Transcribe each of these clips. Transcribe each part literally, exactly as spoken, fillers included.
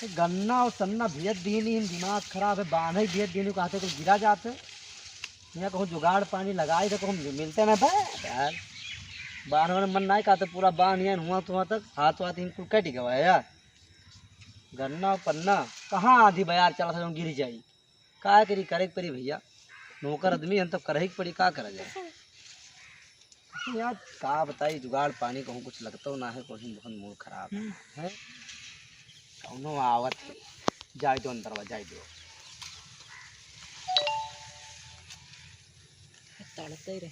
गन्ना और सन्ना भेज दीन, इन दिमाग खराब है, बान्हे भेज दीन, कहते तो गिरा जाते। यहाँ कहूँ जुगाड़ पानी लगाई तो कहूँ मिलते ना बे यार। बान्हे मन नहीं कहते, पूरा बान्ह यहाँ हुआ तो वहाँ तक हाथ वाथ इनको कट गवा है यार। गन्ना और पन्ना कहाँ आधी बयार चला था जो गिर जाई। का करी, करे के परी भैया, नौकर आदमी हम तब करे के परी, का करा जाए। यार का बताई, जुगाड़ पानी कहूँ कुछ लगतो ना है, कोई बहुत मूड खराब है। हम्म। हैं? कौनो आवत है, जाए दो अंदरवा, जाए दो। तड़पते ही रही।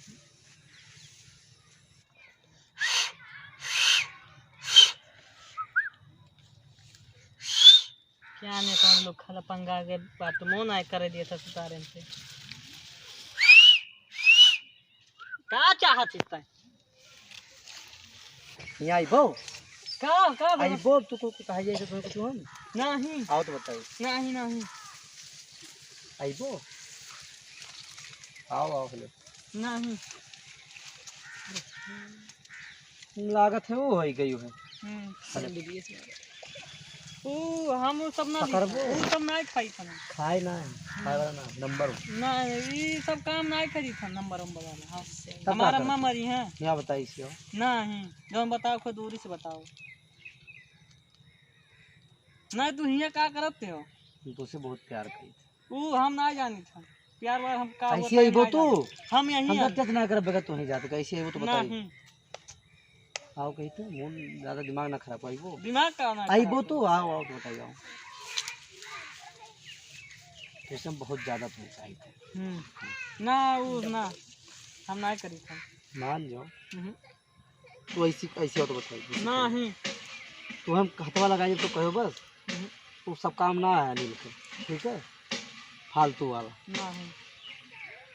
क्या ने कौन लोग खाला पंगा के बात मोन आए करे दिया था सुतारे से। का चाहत है तै? यहाँ आइबो? का, का बा? आइबो, तू को, को कहा जाए तो कुछ हम? नहीं। आओ तो बताओ। नहीं, नहीं। आइबो? आओ, आओ, हेलो। नहीं। लागत है वो होई गई है। हम्म, अरे। ऊ हम ऊ सब ना पकड़बो। ऊ सब ना खाई खाना। खाए ना, खाए वाला ना, नंबर वन। ना, ई सब काम ना करी था, नंबर, नंबर वाला। हाँ। तब का हमारा करत अम्मा है? मरी है। क्या बताई इसको? नहीं, जो हम बताओ, खुद दूरी से बताओ। नहीं, तू हियाँ का करत हो? हम तुझसे बहुत प्यार करी थी। ऊ हम ना जानी था। प्यार व्यार हम का कैसे होता है अइबो ना तू? जानी। हम यहीं हम हैं। तो टच ना करब बगैर तू ही जाते। कैसे अइबो तो बताई। नहीं। आओ कही तो, मोन ज्यादा दिमाग ना खराब, अइबो। दिमाग का ना अइबो खराब तू, है? आओ, आओ तो बताई, आओ। जैसे हम बहुत ज्यादा तुमसे आई थे। हम्म। ना, ऊ ना। हम ना करी था। मान जाओ। हम्म। तू ऐसी, ऐसी हो तो बताई, ऐसी नहीं। तू हम हथवा लगाई तो कहो बस, हम्म। वो सब काम ना है अनिल के, ठीक है? फालतू वाला। नहीं।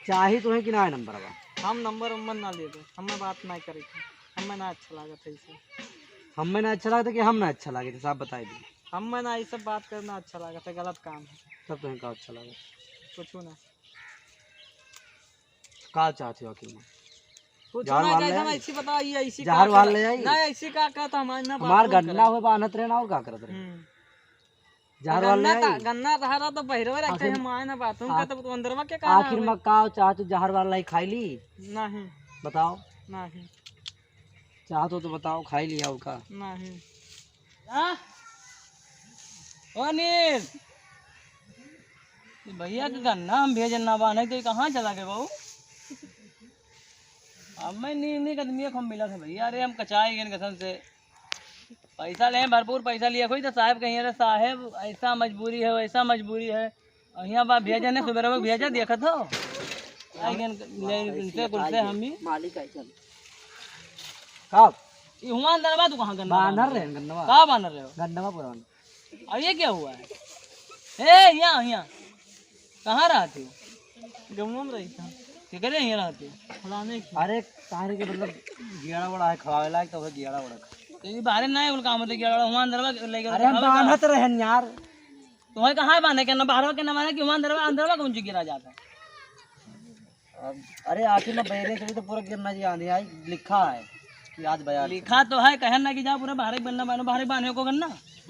चाही तो है कि ना है नंबर बा? हम नंबर उम्बर ना लेबे, हमें बात नहीं करे के, हमें ना अच्छा लागत है इसे। हमें ना अच्छा लागत है कि हम ना अच्छा लागत है, साफ बताई दी। हमें ना ये सब बात करना अच्छा लागत है, गलत काम है। तब तो का अच्छा लागत? कुछ ना। का चाहत हो आखिर में? कुछ जहर ना वाल चाहत, ले हम आई? ऐसी बताओ, ये ऐसी जहर का वाल कर-, ले आई? ना, ऐसी का कहत, हम ना हमार बात गन्ना करे। हुए बान्हत रहे ना, और का करत रहे? हम्म। जहर वाल ले गन्ना आई? ता-, गन्ना तहारा तो बहिरवे रखे, आखिर हम आए ना बात, हम आ-, कहते तो अंदरवा के कहा आखिर आवे? में का चाहत हो, जहर वाल लाई खाई ली? नहीं। बताओ। नहीं। चाहत हो तो बताओ, खाई लिया और का? नहीं। हाँ? ओ अनिल, ये भैया के गन्ना हम भेजन ना बाने, तो ये कहाँ चला गए बाबू? अब मैं नी, नी आदमी को हम मिला था भैया, अरे हम कचाई गए कसम से। पैसा ले, भरपूर पैसा लिया कोई, तो साहब कहीं, "अरे साहब, ऐसा मजबूरी है, वैसा मजबूरी है।" और यहाँ बा भेजे ने, सुबह भेजे, देखत हो? आई गए, ले, इनसे, कुछ से हम ही। मालिक आई चल। का? ये हुआ अंदर बा, तू कहाँ गन्ना बांधर बांध रहे हैं, गन्नवा। का बांध रहे हो? गन्नवा पुरान। और ये क्या हुआ है? ए, यहाँ, यहाँ। कहाँ रहते हो? गमला में रही था। क्या करे यहाँ रहते हो? फलाने की। अरे, तारे के मतलब गियाड़ा बड़ा है, खवावे लायक तो है गियाड़ा बड़ा। तो ये बाहर ना है, उनका हम तो गियाड़ा बड़ा हुआ अंदर बा, लेके अरे, हम बांधत रहे यार। तुम्हें कहाँ बांधे के ना, बाहर के ना माने कि हुआ अंदर बा, अंदर बा कौन सी गिरा जाता है? अब, अरे, आखिर में बैरे से भी तो पूरा गिरना जी आंधी आई, लिखा है कि आज बयार लिखा तो है, कहन ना कि जा पूरा बाहर ही बनना, बानो बाहर ही बांधे को करना।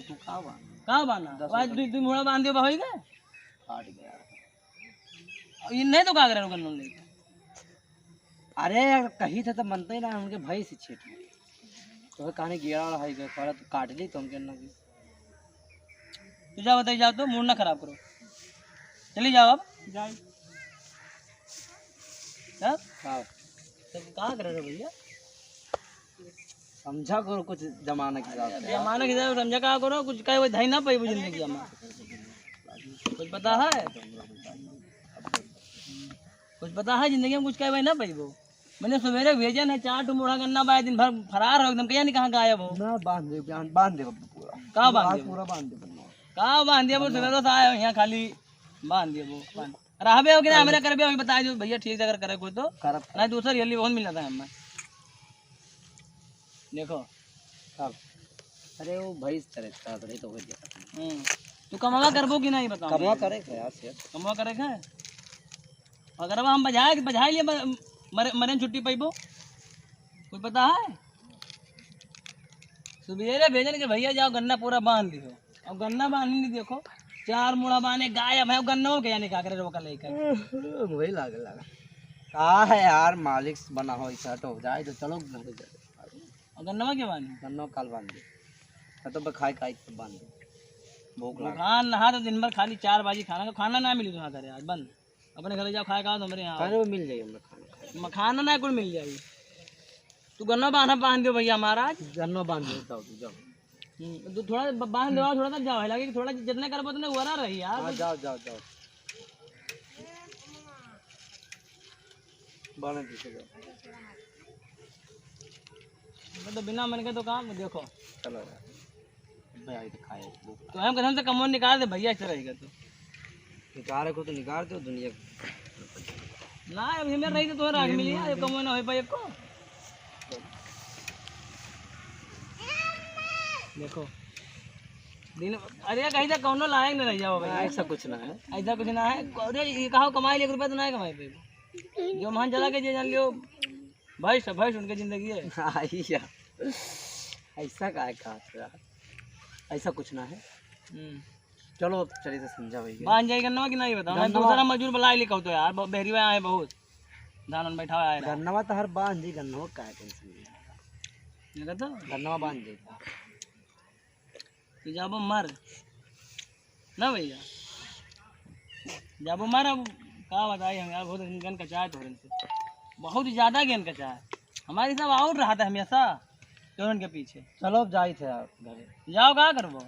तू का बांध? का बांधना? दस आज रुपये। दू, दू मुड़ा बांध दियो, बा होई गए? फाट गया। अब इन्हें तो का करे, गन्ना लेके? अरे, यार, कही था तो मनते ही ना, उनके भाई से छेट में। तो कहानी गिरा वाला है, गए, थोड़ा तो काट ली, तो हम कहना कि तू जाओ, बताइए, जाओ तो, मूड ना खराब करो। चली जाओ अब। जाए। हाँ? हाँ। तो कहाँ कर रहे हो भैया? समझा करो कुछ जमाना के हिसाब से। जमाना के हिसाब से समझा कहाँ करो, कुछ कहे वही धई ना पाइबो जिंदगी में। कुछ पता है? कुछ पता है जिंदगी में कुछ कहे वही ना पाइबो। मैंने सवेरे भेजन है, चार ठो मूड़ा गन्ना बाय, दिन भर फरार हो एकदम, कहीं नहीं कहाँ गायब हो। ना, बांध दे, बांध, बांध दे अब पूरा। का बांध आज दे? पूरा बांध दे गन्ना। का बांध दिया, वो सवेरे से आए हो यहाँ खाली बांध दिया वो, बांध। रहबे हो कि ना, हमरा करबे हो, बता दो भैया, ठीक से अगर करे कोई तो। करब। नहीं, दूसरा ये लिए बहुत मिला था हमें। देखो। कब? अरे वो भैंस चरे, चरत रही तो हो गया। हम्म। तू कमावा करबो कि नहीं, बताओ कमावा मुझे। करे के यार, शेर। कमावा करे के? अगर अब हम बजाए, बजाए लिए म-, मरे, मरे में छुट्टी पाइबो। कुछ पता है? सुबेरे भेजन के भैया जाओ गन्ना पूरा बांध दियो। अब गन्ना बांधे नहीं, देखो, चार मुड़ा बांधे गायब है। अब गन्ना हो गया, नहीं का करे, रोका लेकर। वही लागे लगा। का है यार, मालिक बना हो, ऐसा तो हो जाए, तो चलो घर जाए। अब गन्ना के बांधे? गन्ना काल बांध दे। मैं तो खाए खाए तो बांध दे। भूख लगा। खान नहा तो दिन भर खाली चार बाजी खाना, तो खाना ना मिली तो ना करे आज, बंद। अपने घर जाओ, खाए का हमरे यहाँ। अरे, वो मिल जाई हमरा खाना। म-, खाना ना कुल मिल जाई। तू गन्ना बांधा, बांध दो भैया महाराज। गन्ना बांध दो, जाओ, तू जाओ। हम्म, तू थोड़ा ब-, बांध दो, थोड़ा सा जाओ, है लगे कि थोड़ा जितना करबो उतने उरा रही यार। हाँ, जाओ, जाओ, जाओ। बांध दीजिए, जाओ। मैं तो बिना मन के तो काम देखो। चलो यार। भाई, आई तो खाए, भूख तो हम कसम से कमोन निकाल दे भैया, ऐसे रहेगा तो। निकाल रखो तो निकाल दो दुनिया को। ना, अब हमें रही तो तोहरा राख मिली है, कमोन ना हो पाए को। देखो। दिन, अरे, कहीं तो कौनो लायक नहीं रह जाओ भाई। ऐसा कुछ ना है। ऐसा कुछ ना है। अरे, ये कहो कमाई ले, एक रुपया तो ना कमाई पे। जो मान चला के जे जान लियो, भैंस, भैंस उनके जिंदगी है। आई या। ऐसा का है, कहा था? ऐसा कुछ ना है। हम्म। चलो, अब चलिए तो समझा भैया। बांध जाई गन्नवा कि नहीं बताओ? मैं गन्नवा दूसरा मजदूर बुला ले कहतो यार, ब-, बहरीवा आए बहुत। धान उन बैठा आए रहा। गन्नवा तो हर बांध जी, गन्नवा का है tension? ये कहतो? गन्नवा बांध जी। तू जाबो मर। ना भैया। जाबो मर, अब का बताई हम यार, बहुत गेन कचाए तोहरन से। बहुत ही ज्यादा गेन कचाए। हमारी सब और रहा था हमेशा तोहरन के पीछे। चलो अब जाई थे यार घरे। जाओ, का करबो?